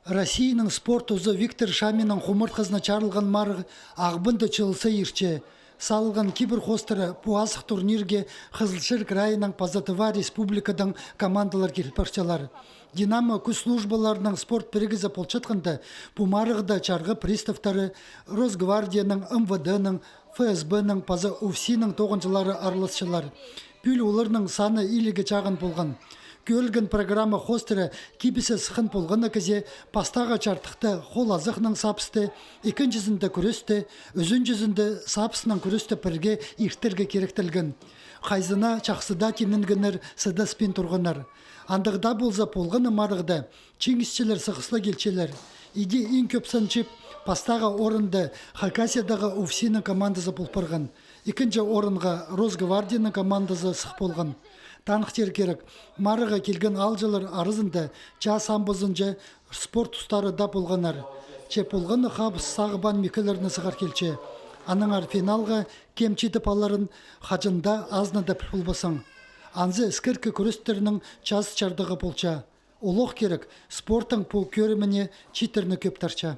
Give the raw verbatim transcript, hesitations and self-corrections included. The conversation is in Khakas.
Россияның спорт узы Виктор Шаминның хумартхызына чарылған марығ Ағбанда чыылыссар иртче. Салылған кибір хоостыра пу азых турнирге Хызылчар крайынаң паза Тыва Республикадаң командалар киліп парчалар. Динамо кӱс службаларының спорт пірігізі полчатханда, пу марығда чарғы приставтары Росгвардияның, МВД-ның, ФСБ-ның паза УФСИ-ның тоғынҷылары араласчалар. Пӱӱл оларның саны иліге чағын полған. Кӧрілген программа хоостыра кибізі сыххан полған на кізее пастағы чардыхта хол азахнаң сабысты, ікінҷізінде кӱресті, ӱзінҷізінде сабыснаң кӱресті пірге иртірерге киректелген. Хайзына чахсы даа тимненгеннер сыдаспин турғаннар. Андағ даа полза, полған на марығда чиңісчілер сығысла килчелер. Иди иң кӧп сан чип пастағы орында Хакасиядағы УФСИ-ның командазы пол парған. Ікінҷі орынға Росгвардияның командазы сых полған. Таныхтир кирек, марығға килген аалҷылар аразында чаа самбозынҷа спорт устары даа полғаннар. Че полған на хабыс сағыбаан мӱкелерні сығар килче. Аннаңар финалға кем читіп аларын хаҷан даа азынада піл полбассың. Анзы іскеркі кӱрестернің час чардығы полча. Олох кирек, спорттың пу кӧріміне чииттерні кӧп тарча.